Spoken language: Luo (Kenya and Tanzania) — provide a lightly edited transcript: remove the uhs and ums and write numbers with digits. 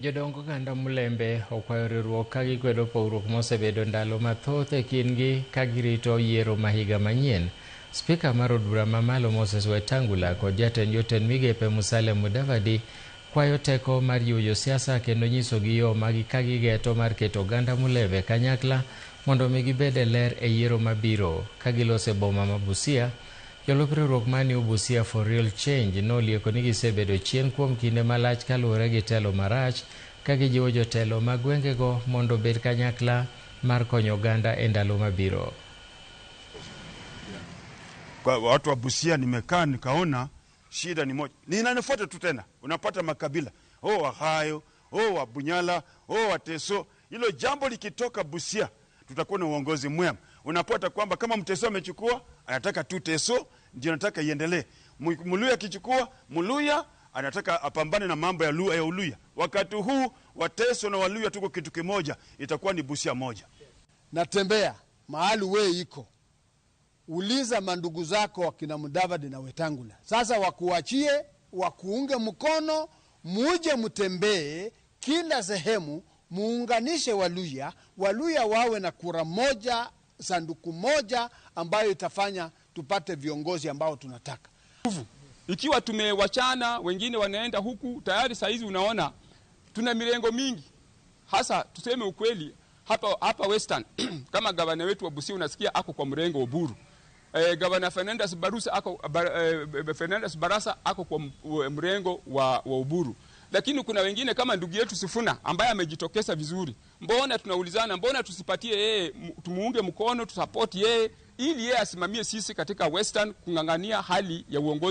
Jodong oganda Mulembe okwayo riwruok ka gikwedo pogruok mosebedo ndalo mathoth e kindgi ka girito yiero ma higa manyien. Spika mar od bura mamalo Moses Wetangula kod jatend jotend migepe Musalia Mudavadi kwayo teko mar jiwo josiasa kendo nyisogi yo ma ka gigeto mar keto oganda Mulembe kanyakla mondo mi gibed e ler e yiero mabiro. Ka giloso e boma ma Busia, jolup riwruok mar New Busia for Real Change nolieko ni gisebedo chien kuom kinde malach kaluwore gi telo marach ka gijiwo jotelo mag gwengego mondo obed kanyakla mar konyo oganda e ndalo mabiro. Kwa watu wa Busia nimekaa nikaona shida ni moja, ninanifuata tu tena, unapata makabila oh, Wahayo, oh, Wabunyala, oh, Wateso. Hilo jambo likitoka Busia tutakuwa na uongozi mwema. Unapata kwamba kama Mteso amechukua anataka tu Teso ndio anataka iendelee. Mluya akichukua Mluya anataka apambane na mambo ya Luya ya Uluya. Wakati huu Wateso na Waluya tuko kitu kimoja, itakuwa ni Busia moja. Natembea mahali we iko, uliza mandugu zako wakina Mudavadi na Wetangula, sasa wakuachie, wakuunge mkono, muje mtembee kila sehemu, muunganishe Waluya, Waluya wawe na kura moja, sanduku moja ambayo itafanya tupate viongozi ambao tunataka. Ikiwa tumewachana, wengine wanaenda huku tayari. Saizi unaona tuna mirengo mingi, hasa tuseme ukweli hapa, hapa Western kama gavana wetu wa Busia unasikia ako kwa mrengo wa Oburu. Gavana Fernandes Barusa ako, Fernandes Barasa ako kwa mrengo wa Oburu, lakini kuna wengine kama ndugu yetu Sifuna ambaye amejitokeza vizuri. Mbona tunaulizana, mbona tusipatie yeye, tumuunge mkono, tusapoti yeye ili yeye asimamie sisi katika Western kung'ang'ania hali ya uongozi.